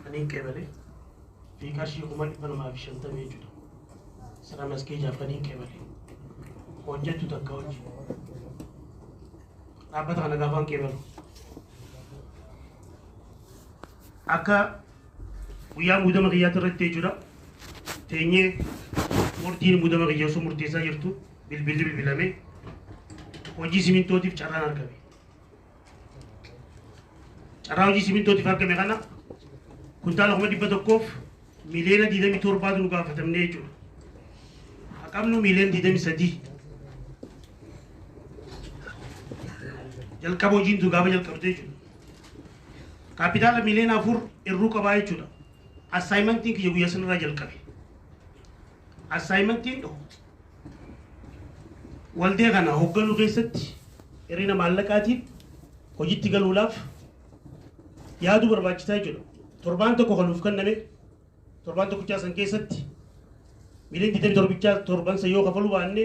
Kaniin qeebale fi qarshii 250,000 jechuudha. Sira maskeejaaf kaniin qeebale. Hojjettu takka hojii. Dhaabbata kana gaafaan qeebalu. Akka guyyaa muudama kiyyaatti irratti jechuudha. Teenyee murtiin muudama kiyya osoo murteessaa jirtu bilbilli bilbilamee hojii simintootiif carraan argame. Carraa hojii simintootiif argame kana kuntaala 100,000,027,000 nu gaafatamne jechuudha. Haqabnu 23 miliyoona. Jalqaba hojiin tun gaafa jalqabde jechuudha. Kaapitaala 4 miliyoona irruu qabaa jechuudha. Assaayimentiin kiyya guyyaa sanarraa jalqabe. Assaayimentiin waldee kana hoogganuu keessatti hir'ina maallaqaatiin hojiitti galuudhaaf yaaduu barbaachisaa jechuudha. Torbaan tokko kan nuuf kenname torbaan tokkichaa san keessatti 27 miliyoona torban san yoo kafaluu baanne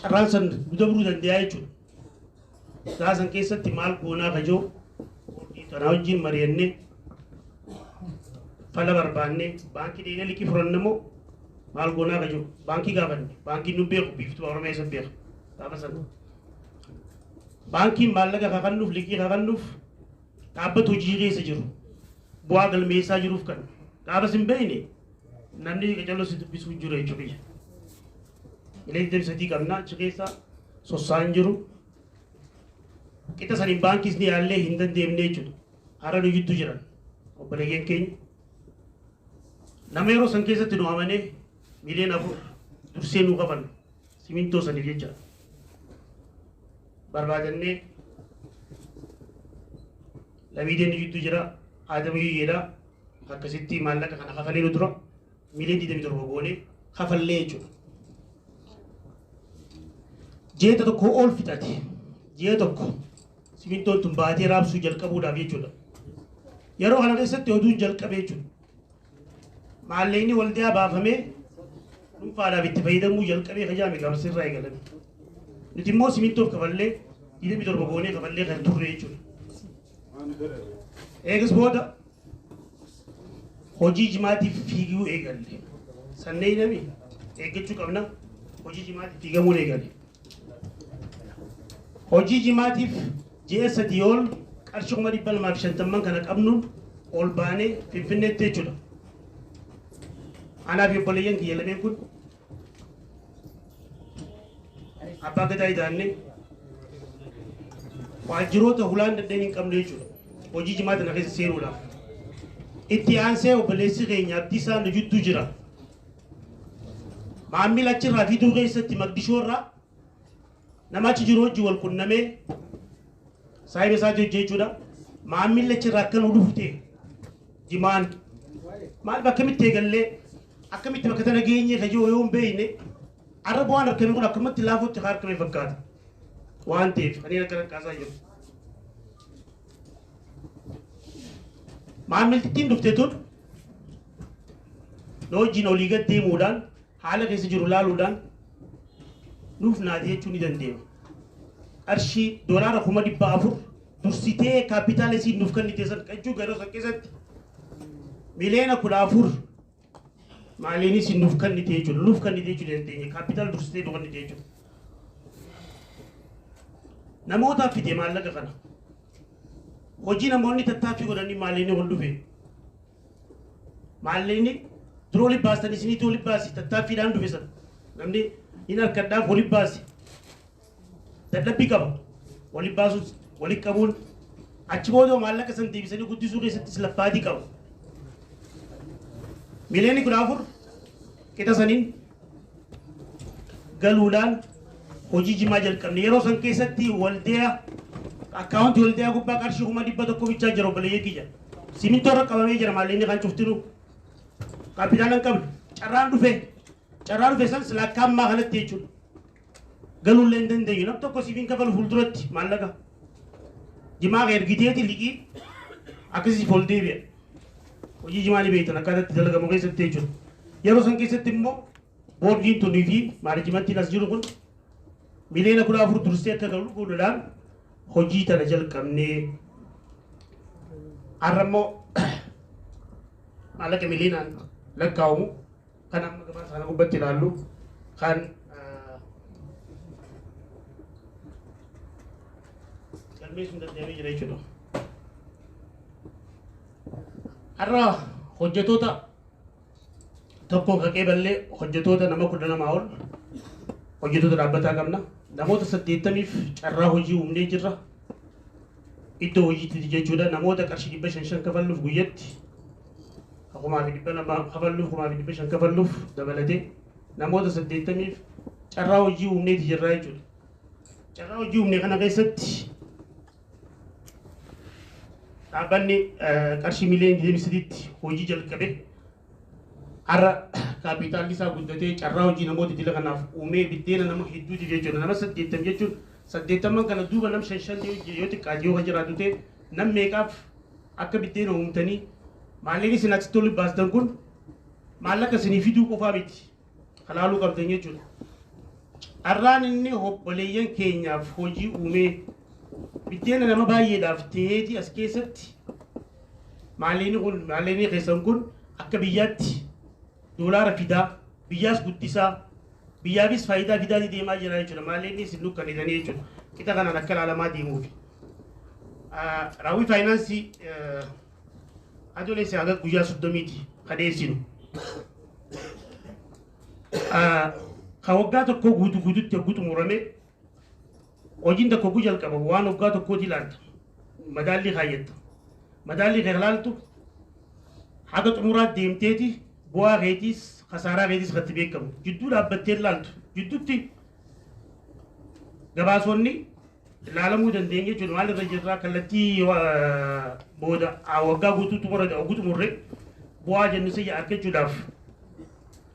carraan san nu dabruu danda'a jechuudha. Isaa san keessatti maal goonaa kajoo kanaa wajjin mari'annee fala barbaannee baankii deemnee liqii furanne immoo maal goonaa kajoo baankii gaafanne baankiin nu beeku biiftuu Oromiyaa isa beeka gaafa sana. Baankiin maallaqa kakannuuf liqii kakannuuf dhaabbata hojii keessa jiru bu'aa galmeessaa jiruuf kan gaafa sin beekne namni qacaloo si dubbisuu hin jiru jechuudha biyya. 23 miliyoona qabna achi keessa sossaan jiru. Qixa saniin baankiis ni yaallee hin dandeemne jechuudha. Har'a nu jidduu jiran obboleeyyan keenya. Nama yeroo san keessatti nu amanee 4 miliyoona dursee nu qaban simintoo saniif jecha barbaadannee lamiideen nu jidduu jira Aadama Yuyyeedha akkasitti maallaqa kana kafalee nu dura 27 miliyoona goonee kafallee jechuudha. Ji'a tokko ol fixate ji'a tokko simintoon tun baatee raabsuu jalqabuudhaaf jechuudha. Yeroo kana keessatti oduun jalqabe jechuudha. Maallaqni waldiyaa baafamee dhuunfaadhaaf itti fayyadamuu jalqabee kajaame gabaasirraa eegalame. Nuti immoo simintoof kafallee 27 goonee kafallee kan turre jechuudha. Eegas booda hojii jimaatiif fiiguu eegalle. Sannee nami eeggachuu qabna. Hojii jimaatiif fiigamuun eegale. Hojii jimaatiif ji'a 3 ol qarshii 250,000 kana qabnuun ol baanee Finfinneetti jechuudha. Anaa fi obboleeyyan kiyya lameen kun abbaa gadaa idaannee waajjiroota hulaan dandeen hin qabne jechuudha. Hojii jimaa tana keessa seenuudhaaf. Itti aansee obboleessi keenya Abdiisaa nu jidduu jira. Maamila achirraa fiduu keessatti Magdishoo irraa nama achi jiru hojii wal qunnamee saayiba isaati hojii jechuudha. Maamilli achirraa akka nu dhufu ta'e jimaan maal akkamitti eegallee akkamitti bakka tana geenye kajoo yoo hin beekne arra bu'aan argame kun akkamatti laafutti haa argame fakkaata. Waan ta'eef kanneen akka rakkaasaa jiru. Maamiltittiin dhufte tun nu wajjin olii gad deemuudhaan haala keessa jiru laaluudhaan nuuf naati jechuu ni dandeenya. Qarshii doolaara 400,000 dursitee kaapitaala isiin nuuf kennite san qachuu garuu san keessatti 14 miliyoona maaliin isin nuuf kennite jechuudha. Nuuf kennite jechuu dandeenya. Kaapitaala dursitee nu kennite jechuudha. Namootaaf fide maallaqa kana. Hojii namoonni tattaaffii godhanii maaliin ol dhufe. Maallaqni dura oli baastan isiniitu oli baasi tattaaffiidhaan dhufe sana. Namni hin harkadhaaf oli baasi. Dadhabbii qaba. Oli baasuus wali qabuun achi booda maallaqa san deebisanii guddisuu keessattis laffaatii qaba. 14 miliyoona qixa saniin galuudhaan hojii jimaa jalqabne. Yeroo san keessatti waldeeyaa akkaawuntii waldeeyaa gubbaa qarshii 100,000 bichaa jira obboleeyyee kiyya. Simintoo irra qabamee jira maallaqni kan cuftinu. Kaapitaala hin qabnu. Carraan dhufe. Carraan dhufe san sila akka ammaa kanatti jechuudha. Galuullee hin dandeenyu. Nam tokko siif hin kafalu fuulduratti maallaqa. Jimaa kee ergiteeti liqii akkasii ol deebi'a. Hojii jimaa ni beektan akkaataa itti dalagamu keessatti jechuudha. Yeroo san keessatti immoo boordiin tunii fi maanajimentiin as jiru kun 14 miliyoona dursee akka galu godhuudhaan hojii tana jalqabnee har'a immoo Maallaqa miliyoonaan lakkaa'amu kan amma gabaasa kana gubbatti ilaallu kan galmeessuun danda'amee jira jechuudha. Har'a hojjettoota tokkoon kan qeeballee hojjettoota nama 12 ol hojjettoota dhaabbataa qabna. Namoota 80f carraa hojii uumnee jirra. Iddoo hojiitti jechuudha. Namoota qarshii 500 kafalluuf guyyatti 2,200 kafalluuf 2,500 kafalluuf dabalatee namoota 80f carraa hojii uumneeti jirra jechuudha. Carraa hojii uumne kana keessatti dhaabbanni qarshii miliyoona 23tti hojii jalqabe har'a kaapitaalli isaa guddatee carraa hojii namoota dila kanaaf uumee biddeena nama hedduutiif jechuudha. Nama 80 jechuun 80 kana duuba nam 5 yoo xiqqaate yoo jiraatu ta'e nam meeqaaf akka biddeena uumtanii maallaqni isin asitti ol baastan kun maallaqa isinii fiduu qofaa miti kalaaluu qabdan jechuudha. Carraan inni obboleeyyan keenyaaf hojii uumee biddeena nama baay'eedhaaf ta'eeti as keessatti maallaqni kun maallaqni keessan kun akka biyyaatti doolaara fidaa biyyaas guddisaa biyyaafis faayidaa fidaa deemaa jira jechuudha. Maallaqni isin dukkanitanii jechuudha. Qixa kanaan akka ilaalamaa deemuufi. Raawwii faayinaansii adoolessa haga guyyaa 30ti kan dhiyeessinu. Kan waggaa tokko guutuu guututti hogguu xumurame hojiin tokko hogguu jalqabamu waan waggaa tokkooti ilaalta. Madaallii kaayyatta. Madaallii kan ilaaltu haga xumuraa deemteeti bu'aa keetiis kasaaraa keetiis kan itti beekamu. Jidduu dhaabbattee ilaaltu. Jidduutti gabaasonni ilaalamuu dandeenya jechuudha. Maal irra jirraa kallattii booda waggaa guutuu xumurre hogguu xumurre bu'aa jennu siyya argachuudhaaf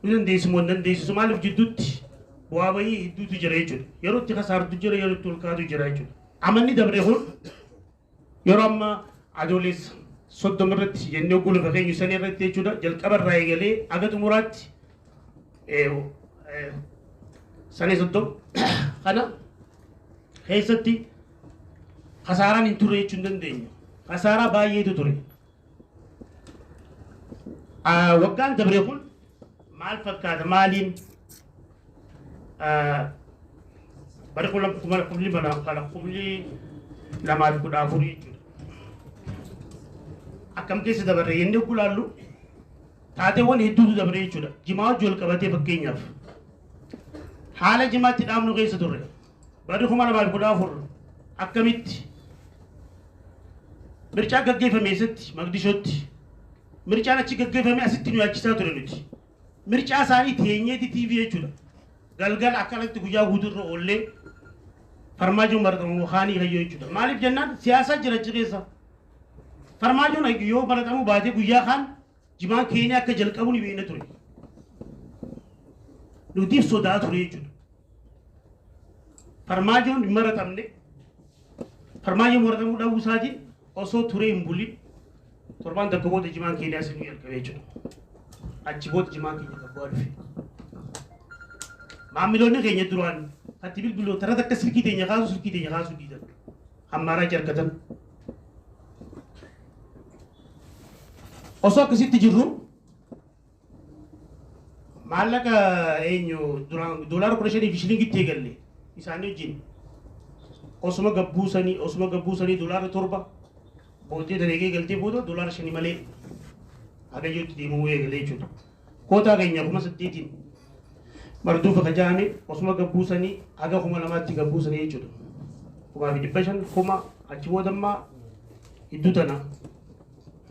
nu dandeessu moo hin dandeessisu maaliif jidduutti bu'aa bahii hedduutu jira jechuudha. Yeroo itti kasaartu jira yeroo itti olkaatu jira jechuudha. Amanni dabre kun yeroo amma adoolessa 30 irratti jennee hogguu lafa keenyu sanii irratti jechuudha jalqaba irraa eegalee haga xumuraatti sanii 30 kana keessatti kasaaraan hin turre jechuu hin dandeenyu. Kasaaraa baay'eetu ture. Waggaan dabre kun maal fakkaata maaliin bara 2014 jechuudha. Akkam keessa dabarre jennee gulaallu taateewwan hedduutu dabre jechuudha. Jimaa wajji wal qabatee fakkeenyaaf haala jimaatti dhaabnu keessa turre. Bara 2014 akkamitti mircaa gaggeeffame eessatti Maqdishootti mircaan achi gaggeeffame asitti nu yaachisaa ture nuti. Mircaa isaanii teenyeeti TV jechuudha. Galgala akkanatti guyyaa guutuurra oollee farmaajoon baratamuu haanii hayyoo jechuudha. Maaliif jennaan siyaasaa jira achi keessa. Farmaajoon yoo baratamuu baatee guyyaa kaan jimaan keenya akka jalqabu ni beekna ture. Nutiif sodaa ture jechuudha. Farmaajoon hin baratamne farmaajoon baratamuu dhabuu isaatiin osoo turee hin bulin torbaan tokko booda jimaan keenya asii nu jalqabe jechuudha. Achi booda jimaan keenya gabbu'aa dhufe. Maamiloonni keenya duraan ati bilbiloo tara takka silkii teenya kaasu silkii teenya kaasuu diidan. Ammaaraa argatan. Osoo akkasitti jirru maallaqa eenyu duraan doolaara 15 fi shilingitti eegalle isaanii wajjin osuma gabbuusanii doolaara 7 booddee dalagee galtee booda doolaara 5 malee hagayyootti deemuu eegalee jechuudha. Kootaa keenya 8,000 marduufa kan jedhame osuma gabbuusanii haga 2,000tti gabbuusanii jechuudha. 2,500 kuma achi booda ammaa iddoo tana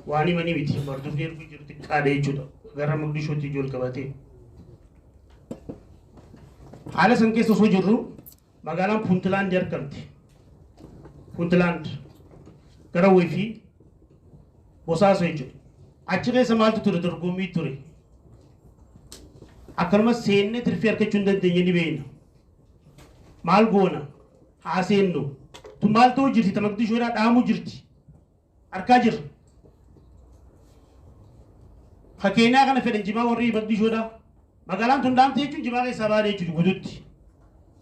waan himanii miti marduufni ergu jiru xiqqaadha jechuudha. Gara Maqdishootti ijool qabatee. Haala san keessa osoo jirru magaalaan Puuntlaand argamti. Puuntlaand gara Weefii Bosaasoo jechuudha. Achi keessa maaltu ture dorgommii ture. Akkanumas seennee tirfii argachuu hin dandeenye ni beekna. Maal goona? Haa seennu. Tun maal ta'uu jirti? Ta Maqdishoodhaa dhaamuu jirti. Argaa jirra. Ka Keenyaa kana fedhan jimaa warri Maqdishoodhaa. Magaalaan tun dhaamte jechuun jimaa keessaa baane jechuudha guututti.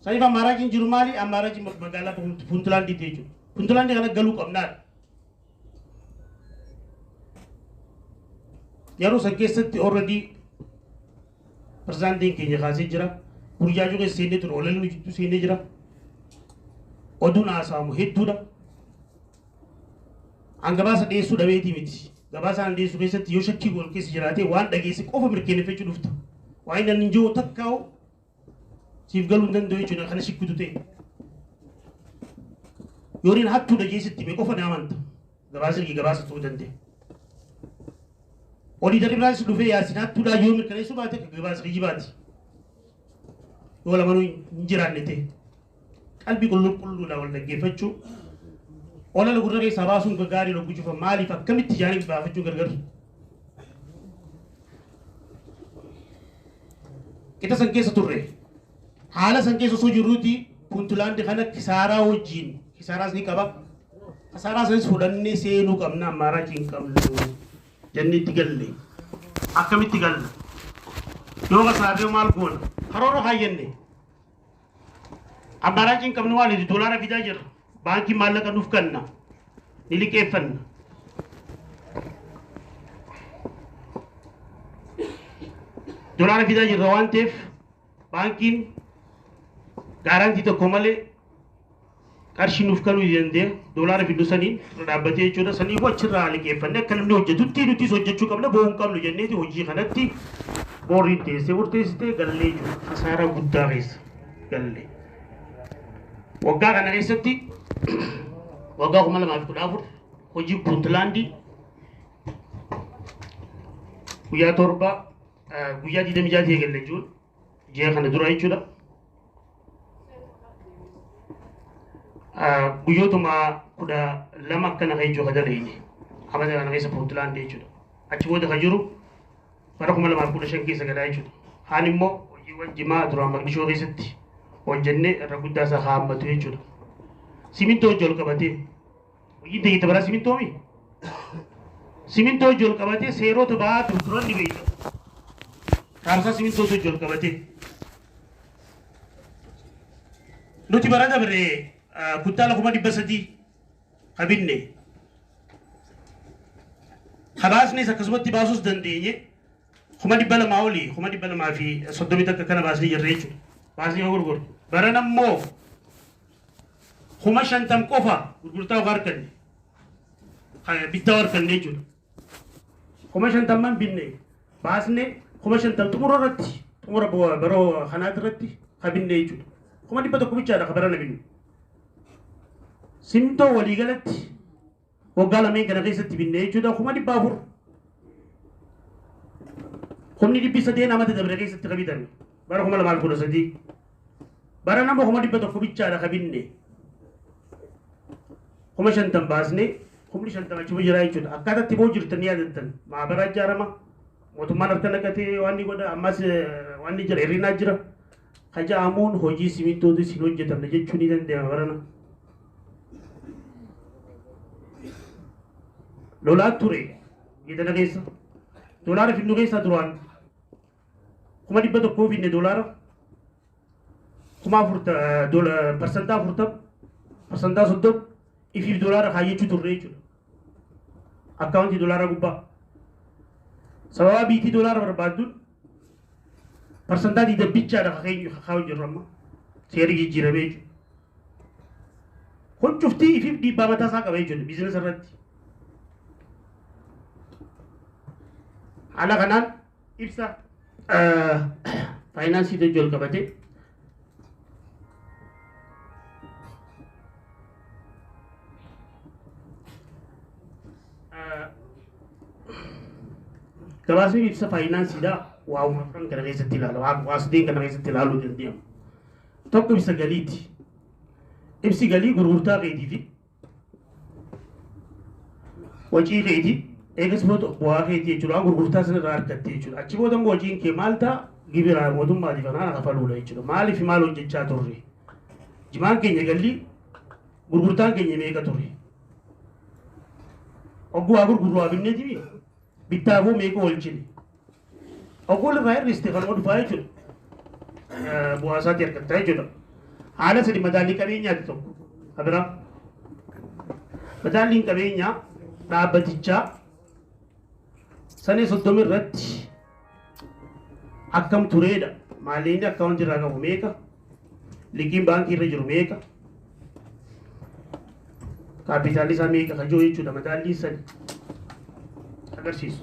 Saniif ammaaraajiin jiru maali? Ammaaraajiin magaalaa Puuntlaandiiti jechuudha. Puuntlaandii kana galuu qabnaadha. Yeroo san keessatti already pirezidaantiin keenya kaasee jira. Burjaajuu keessa seennee ture, ololli jidduu seennee jira. Oduun haasa'amu hedduudha. An gabaasa dhiyeessuu dhabeetii miti. Gabaasa an dhiyeessuu keessatti yoo shakkii wal keessa jiraate waan dhageesse qofa mirkaneeffachuu dhufta. Waan inni hin jiru takkaa'u siif galuu hin danda'u jechuudha kana shakkitu ta'e. Yooriin hattuu dhageessitti hime qofa na amanta. Gabaasni kee gabaasa ta'uu danda'a. Odiitarri biraas dhufee yaasin hattuudhaa yoo mirkaneessuu baate gabaasa kijibaati. Yoo lamanuu hin jiraanne ta'e. Qalbii qulqulluudhaan wal dhaggeeffachuu. Olala gurra keessaa baasuun gaarii logguu cufa maaliif akkamitti ijaanii baafachuu gargar. Qixa san keessa turre. Haala san keessa osoo jirruuti Puntlaandi kana kisaaraa wajjin kisaaraas ni qaba. Kisaaraa sanis fudhannee seenuu qabna ammaaraachii hin qabnu jennee itti galle. Akkamitti galla? Yoo kasaarree maal goona? Karoora kaayyanne. Ammaaraachii hin qabnu waan doolaara fidaa jirra. Baankiin maallaqa nuuf kenna. Ni liqeeffanna. Doolaara fidaa jirra waan ta'eef baankiin gaarantii tokko malee qarshii nuuf kennuu danda'a. Doolaara fidnu saniin irra dhaabbatee jechuudha. Saniifuu achirraa liqeeffannee akka namni hojjetutti nutis hojjechuu qabna bo'uu hin qabnu jenneeti hojii kanatti booriin teessee murteessitee gallee jechuudha. Kasaaraa guddaa keessa galle. Waggaa kana keessatti waggaa 2014 hojii Puntlaandii guyyaa 7 guyyaa 26 eegalle jechuun ji'a kana dura jechuudha. Guyyootuma 12 akkana kan jechuudha daleeyne amata kana keessa Puntlaandii jechuudha. Achi booda kan jiru bara 2015 keessa galaa jechuudha. Haan immoo hojiiwwan jimaa duraan Maqdishoo keessatti hojjennee irra guddaa isaa haammatu jechuudha. Simintoo hojii ol qabatee hojiin ta'e bara simintoomi. Simintoo hojii ol qabatee seerota ba'aa turan ni beekta. Raabsaa simintoo hojii ol qabatee. Nuti bara dabre kuntaala 300,000 qabinne. Habaasnis akkasumatti baasuus dandeenye 200,000 olii 231,000 kana baasnee jirra jechuudha. Baasnee gurgurre. Baran ammoo 50,000 qofa gurgurtaa of harkanne. Bittaa harkanne jechuudha. 50,000 binne baasnee 50,000 xumura irratti xumura baroo kanaati irratti qabinne jechuudha. 100,000 bichaadha ka barana binne. Simintoo waliigalatti waggaa lameen kana keessatti binne jechuudha 400,000. 300,000 amata dabre keessatti qabitan bara 2013. Bara nama 100,000 bichaadha ka binne. 50,000 baasnee 50,000 achi jira jechuudha. Akkaataa itti boo jirtan ni yaadattan. Maabara ijaarama. Mootummaan harka naqatee waan ni godha ammas waan ni jira hir'inaa jira. Kaja'amuun hojii simintootis hin hojjetamne jechuu ni danda'ama barana. Lolaa ture giddana keessa. Doolaara finnu keessaa duraan 100,000 finne doolaara 4,000 40% 30% ifiif doolaara kaayyachuu turre jechuudha. Akkaawuntii doolaara gubbaa. Sababa biitii doolaara barbaadduun 20% bichaadha kaa'u jirru amma. Seerri jijjiiramee jechuudha. Kun cuftii ifiif dhiibbaa mataa isaa qaba jechuudha biizinasa irratti. Haala kanaan ibsa faayinaansii hojii ol qabatee gabaasni ibsa faayinaansiidha waa afran kana keessatti ilaala waa sadeen kana keessatti ilaaluu danda'ama. Tokko ibsa galiiti. Ibsi galii gurgurtaa keetii fi wacii keetii eegas booda bu'aa keetii jechuudha gurgurtaa sanarraa argatte jechuudha. Achi booda immoo waciin kee maal ta'a gibiraa mootummaatiif anaan kafaluudha jechuudha. Maaliif maal hojjechaa turre? Jimaan keenya galii gurgurtaan keenya meeqa ture? Ogguu waa gurgurru waa binneeti bittaafuu meeqa oolchine? Ogguu irraa hir'iste kanuma dhufaa jechuudha. Bu'aa isaatii argatta jechuudha. Haala sadi madaallii qabeenyaati tokko. Abiraa. Madaalliin qabeenyaa dhaabbatichaa Sanee 30 irratti akkam tureedha. Maallaqni akkaawuntii irraa qabu meeqa? Liqiin baankii irra jiru meeqa? Kaapitaalli isaa meeqa kan jiru jechuudha madaalliin sani agarsiisu.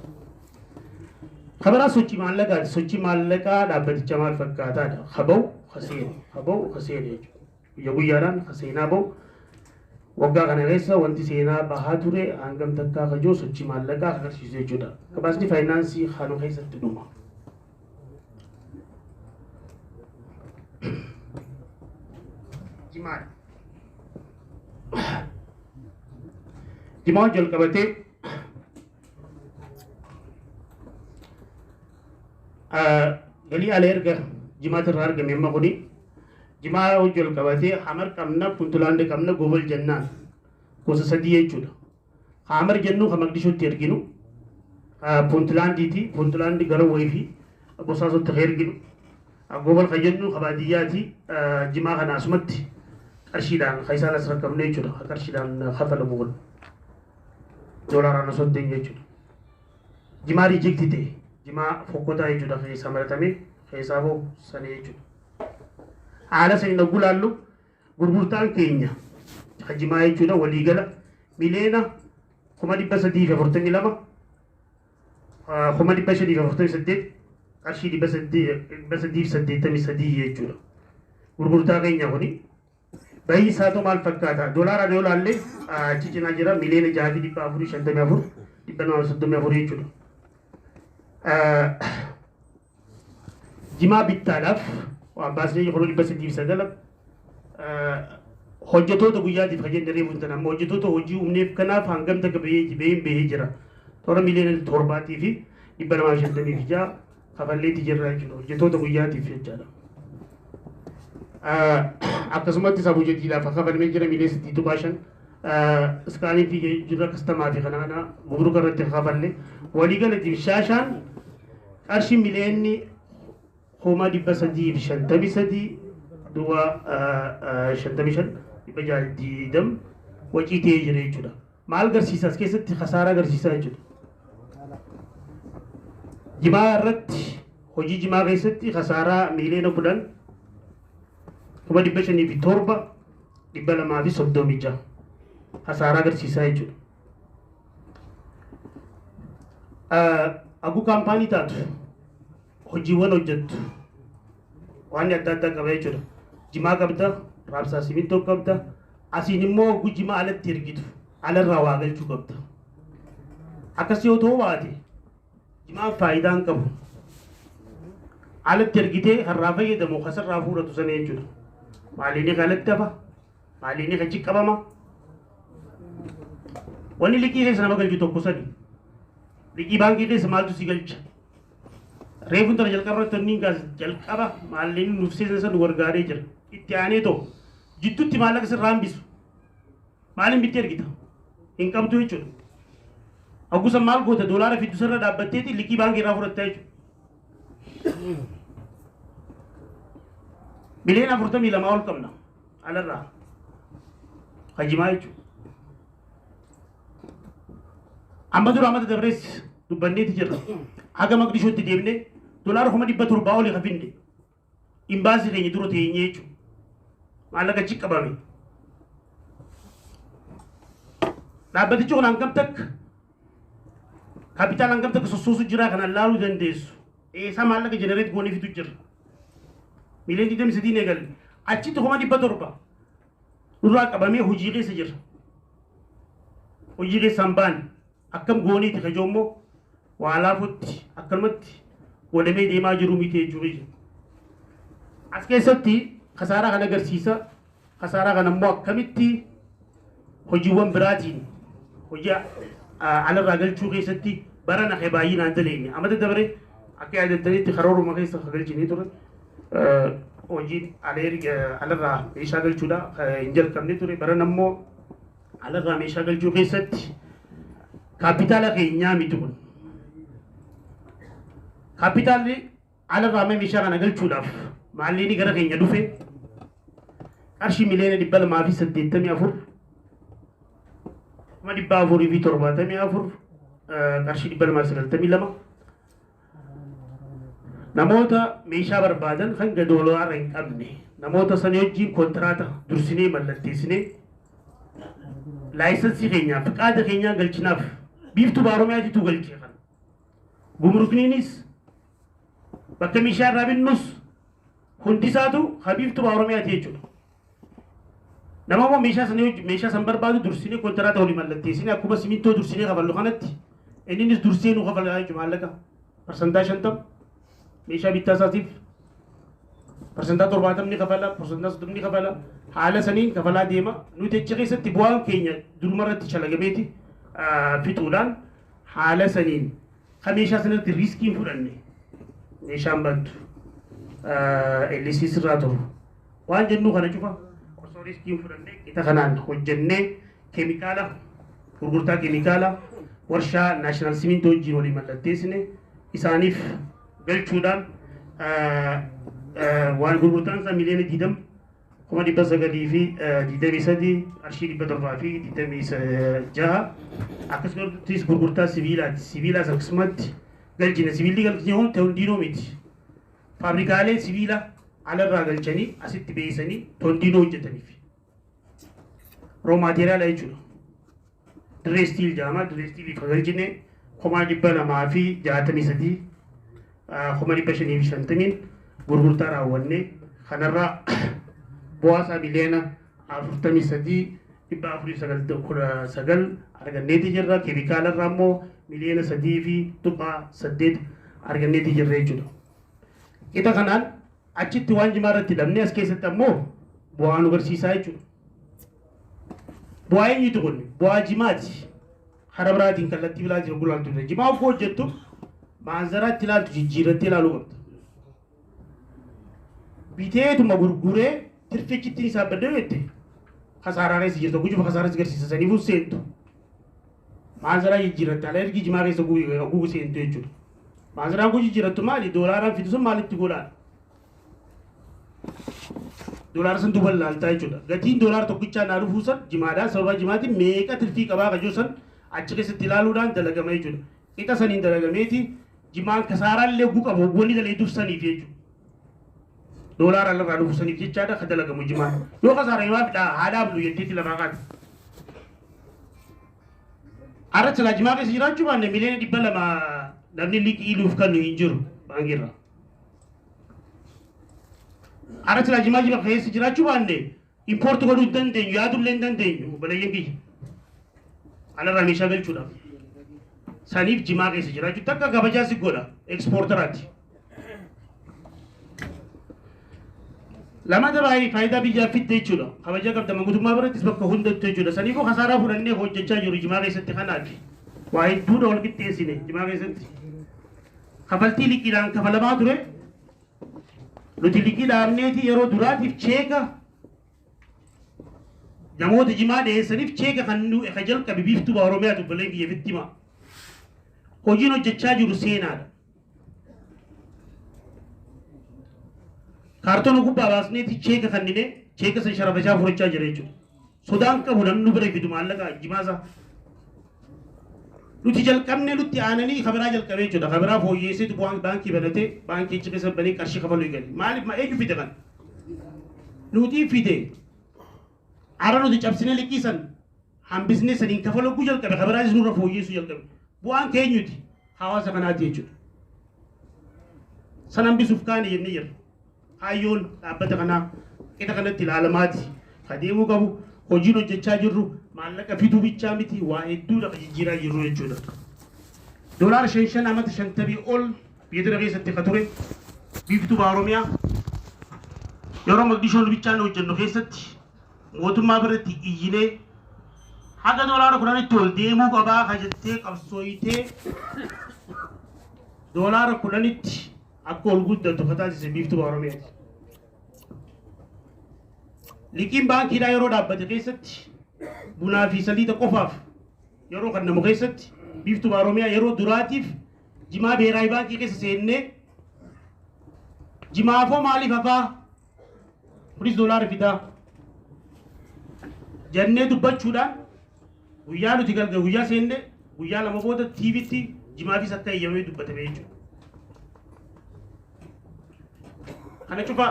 Kabaraa sochii maallaqaati. Sochii maallaqaa dhaabbatichaa maal fakkaataadha? Haba'u haseene, haba'u haseene jechuudha. Guyya guyyaadhaan haseenaa ba'u. Waggaa kana keessa wanti seenaa bahaa ture hangam takkaa kan jiru sochii maallaqaa agarsiisu jechuudha. Gabaasni faayinaansii kanuma keessatti dhuma. Jimaadha. Jimaa jalqabatee galii ala erga jimaata irraa argame amma kuni jimaa jalqabatee Hamar qabna, Puntulaandi qabna, Gobol jennaan gosa sadii jechuudha. Hamar jennu kan Maqdishootti erginu, Puntulaandiiti, Puntulaandi gara wayii fi Bosaasotti kan erginu, Gobol kan jennu kan baadiyyaati, jimaa kana asumatti qarshiidhaan kan isaan as rakkabne jechuudha. Kan qarshiidhaan kafalamu kun doolaaraan osoo hin ta'in jechuudha. Jimaa reject ta'e, jimaa fokkotaa jechuudha, keessaa maratame keessaa ba'u sanii jechuudha. Haala saniin hogguu laallu gurgurtaan keenya kan jimaa jechuudha waliigala 342,548,548 qarshii 383 jechuudha. Gurgurtaa keenya kuni bahii isaatu maal fakkaata? Doolaaraan yoo laalle achi cinaa jira 6,454,234 jechuudha. Jimaa bittaadhaaf waan baasnee 309,000 hojjettoota guyyaatiif kan jenne reefu tan amma hojjettoota hojii humneef kanaaf hangam takka bahee bahee jira. Toora 7,256,000 kafalleetti jirra jechuudha hojjettoota guyyaatiif jechaadha. Akkasumatti isaa hojjetiidhaaf kafalmee jira 8.5 miliyoona iskaanii fi jira kastamaa fi kana kana gumruka irratti kafalle waliigala dimshaashaan qarshii 353,053.55,620 wacii ta'ee jira jechuudha. Maal agarsiisa as keessatti? Kasaaraa agarsiisaa jechuudha. Jimaa irratti hojii jimaa keessatti kasaaraa 10,507,236 kasaaraa agarsiisaa jechuudha. Aguu kaampaanii taatu hojiiwwan hojjettu waan adda addaa qaba jechuudha. Jimaa qabda, raabsaa simintoo qabda, asiin immoo hogguu jimaa alatti ergitu alarraa waa galchuu qabda. Akkas yoo ta'u baate jimaan faayidaa hin qabu. Alatti ergitee harraa fayyadamu kasarraa fuudhatu sana jechuudha. Maaliin alatti hafa? Maaliin achi qabama? Wanni liqii keessa nama galchu tokko sani. Liqii baankii keessa maaltu si galcha? Reefuun tana jalqaba irratti wanni gaas jalqaba maallaqni nuuf seensan san nu gargaaree jira. Itti aanee ta'u jidduutti maallaqa sirraa hambisu. Maaliin bittee ergita? Hin qabdu jechuudha. Hoggusan maal goota? Doolaara fiddu sirra dhaabbatteeti liqii baankii irraa fudhatta jechuudha. 42 miliyoona ol qabna alarraa. Hajimaa jechuudha. Amma dura amata dabrees dubbanneeti jirra. Haga Maqdishootti deemnee doolaara 700,000 olii hafinde. Imbaasii keenya dura teenyee jechuudha. Maallaqa achi qabame. Dhaabbatichi kun hangam takka kaapitaala hangam takka sossoosu jira kanaan laaluu dandeessu. Eessaa maallaqa generate goonee fidu jira. 23 miliyoona eegalle. Achitti 700,000 nurraa qabamee hojii keessa jira. Hojii keessaan baane akkam gooneeti kajoo immoo waa laafutti akkanumatti godhamee deemaa jiru miti jechuudha. As keessatti kasaaraa kan agarsiisa. Kasaaraa kana immoo akkamitti hojiiwwan biraatiin hojii alarraa galchuu keessatti bara naqee baay'inaan daleenne. Amata dabare akka yaadattanitti karooruma keessa kan galchinee ture. Hojiin alarraa meeshaa galchuudha hin jalqabne ture. Baran ammoo alarraa meeshaa galchuu keessatti kaapitaala keenyaa miti kun. Kaapitaalli alarraa meeshaa kana galchuudhaaf maallaqni gara keenya dhufe qarshii 284,474,000 qarshii 292. Namoota meeshaa barbaadan hanga doolaara hin qabne, namoota sana wajjin kontiraata dursinee mallatteessinee, laayisensii keenyaa, fiqaada keenyaa galchinaaf. Biiftuu Oromiyaatitu galchee kana. Gumrukniinis bakka meeshaa irraa binnus hundisaatu ha Biiftuu Oromiyaati jechuudha. Nama immoo meeshaa sana, meeshaa san barbaadu dursinee kontiraata walii mallatteessinee, akkuma simintoo dursinee kafallu kanatti inninis dursee nu kafala jechuudha. Maallaqa 50% meeshaa bittaa isaatiif, 70% kafala, 30% kafala, haala saniin kafalaa deema. Nuti achi keessatti bu'aan keenya duruma irratti shalagameeti fixuudhaan, haala saniin kan meeshaa sanatti riiskiin fudhanne, meeshaan bantu LC sirraa turu waan jennu kana cufa osoo riiskiin fudhanne, qixa kanaan hojjennee, keemikaala, gurgurtaa keemikaala warshaa National Simintoo wajjin walii mallatteessine isaaniif galchuudhaan, waan gurgurtaan isaa 20,923,726. Akkasumas gurgurtaa sibiilaati. Sibiilaas akkasumatti galchine. Sibiilli galchine hun Tondinoo miti. Faabrikaalee sibiila alarraa galchanii asitti beeksisanii Tondinoo hojjetaniif. Raw material jechuudha. Dirree Steel jedhama. Dirree Steeliif galchine 263,550,000 gurgurtaa raawwanne. Kanarraa bu'aa isaa 43,419 arganneeti jirra. Keemikaalarraa immoo 3.8 miliyoona arganneeti jirra jechuudha. Qixa kanaan achitti waan jimaa irratti hidhamne, as keessatti ammoo bu'aa nu agarsiisaa jechuudha. Bu'aa eenyuti kun? Bu'aa jimaati. Karaa biraatiin, kallattii biraatiin gulaaltu. Jimaa oggoo hojjettu maanzaraatti ilaaltu jijjiirrattee ilaaluu qabda. Biteetuma gurguree tirfichittiin isaa baddee jette, kasaaraa keessa jirta. Gujuba kasaaraa si agarsiisa, saniifuu seentu. Maanzaraa jijjiirratte, ala ergi jimaa keessa gugu seentu jechuudha. Maanzaraan kun jijjiirrattu maali? Doolaaraan fidu sun maalitti godhaan? Doolaara san duuba ilaaltaa jechuudha. Gatiin doolaara tokkichaa naa dhufuu san jimaadhaa, sababa jimaatiin meeqa tirfii qabaa kajoo san achi keessatti ilaaluudhaan dalagama jechuudha. Qixa saniin dalagameeti jimaan kasaaraallee guu qabu wanni dalaguuf saniif jechuudha. Doolaara alarraa dhufu saniif jechaadha ka dalagamu jimaan. Yoo kasaara himaaf haa dhaabnu jetteetti lafaa kaati. Arra silaa jimaa keessa jiraachuu baanne, 200 miliyoona namni liqii nuuf kennu hin jiru baankiirraa. Arra silaa jimaa jima keessa jiraachuu baanne, import godhuu hin dandeenyu, yaadullee hin dandeenyu, obboleeyyan kiyya. Alarraa meeshaa galchuudhaaf. Saniif jimaa keessa jiraachuu takka kabajaa si godha exporteraati. Lamata baay'ee faayidaa biyyaaf fidde jechuudha. Kabajaa qabda guutummaa birattis, bakka hundattu jechuudha. Saniifuu kasaaraa fudhannee hojjechaa jiru jimaa keessatti kanaaf. Waa hedduudha wal qixxeessine jimaa keessatti. Kafaltii liqiidhaan kafalamaa ture. Nuti liqii dhaabneeti yeroo duraatiif cheeka namoota jimaa dhiyeessaniif cheeka kan nu ka jalqabe Biiftuu Oromiyaa obboleen kiyya fitti hima. Hojiin hojjechaa jiru seenaadha. Kaartoona gubbaa baasneeti cheeka kannine, cheeka san sharafachaa furachaa jira jechuudha. Sodaan qabu namni nu bira fidu maallaqa jimaasaa. Nuti jalqabne, nutti aananii kabiraa jalqabee jechuudha. Kabiraa fooyyeesseetu baankii banatee, baankii achi keessa banee qarshii kafaluu eegale. Maaliif ma eenyu fide kana? Nuti fide. Ara nuti cabsine liqii san hambisnee saniin kafaluu jalqabe, kabiraanis nurra fooyyeessuu jalqabe. Bu'aan keenyuti, hawaasa kanaati jechuudha. San hambisuuf kaane jennee jirra. Kaayyoon dhaabbata kanaa qixa kanatti ilaalamaati. Ka deemuu qabu, hojiin hojjechaa jirru maallaqa fiduu bichaa miti, waa hedduudha ka jijjiiraa jirru jechuudha. Doolaara shan shan amata 50 ol biyya tana keessatti ka ture Biiftuu Oromiyaa yeroo Maqdishoon bichaan hojjennu keessatti mootummaa biratti iyyinee haga doolaara 10tti ol deemuu qabaa ka jettee qabsooyitee, doolaara 10tti akka ol guddatu ka taasise Biiftuu Oromiyaati. Liqiin baankiidhaa yeroo dhaabbate keessatti, bunaa fi saliixa qofaaf yeroo kennamu keessatti, Biiftuu Oromiyaa yeroo duraatiif jimaa beeraayi baankii keessa seennee, jimaafoo maaliif hafaa, kunis doolaara fidaa jennee dubbachuudhaan, guyyaa nuti galga guyyaa seenne Guyyaa 2 booda TVtti jimaafis akka eeyyamame dubbatame jechuudha. Kana cufa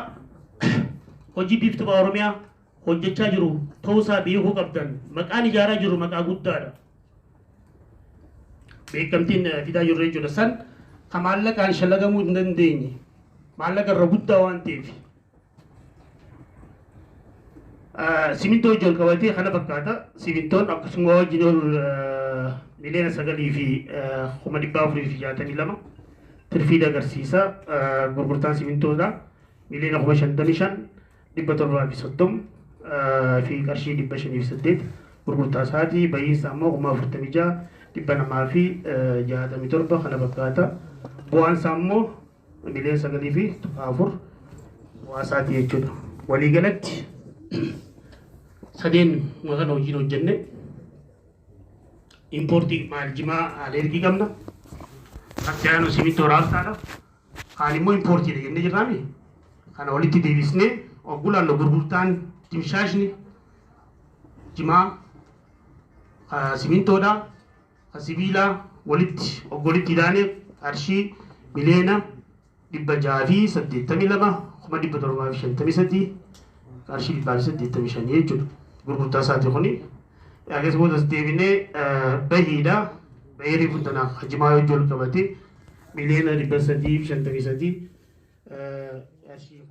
hojii Biiftuu Baha Oromiyaa hojjechaa jiru ta'uusaa beekuu qabdan. Maqaan ijaaraa jiru maqaa guddaadha. Beekamtiin fidaa jirru jechuudha. San ka maallaqaan shalagamuu hin dandeenye, maallaqa irra guddaa waan ta'eef. Simintoo wajjin wal qabatee kana fakkaata. Simintoon akkasuma wajjin ol 9,462,000 tirfii agarsiisa. Gurgurtaan simintoodha. 55,730 fi qarshii 508 gurgurtaa isaatii. Bahiinsa ammoo 46,267 kana fakkaata. Bu'aan isaa ammoo 9,400,000 bu'aa isaatii jechuudha. Waliigalatti sadeen kana hojiin hojjenne impoortii maal jimaa alergii qabna. Akka aanu simintoo raabsaadha. Kaan immoo impoortiidha jennee jirraami. Kana walitti deebisnee ogguu laallu gurgurtaan dimshaashni jimaa simintoodha, sibiilaa walitti oggolitti ilaane qarshii 682,753,753 qarshii 185 jechuudha. Gurgurtaa isaati kuni. Akkasumas boodas deebinee bahiidha. Bahii reefu tanaaf jimaa wajjin wal qabate 353,000 qarshii.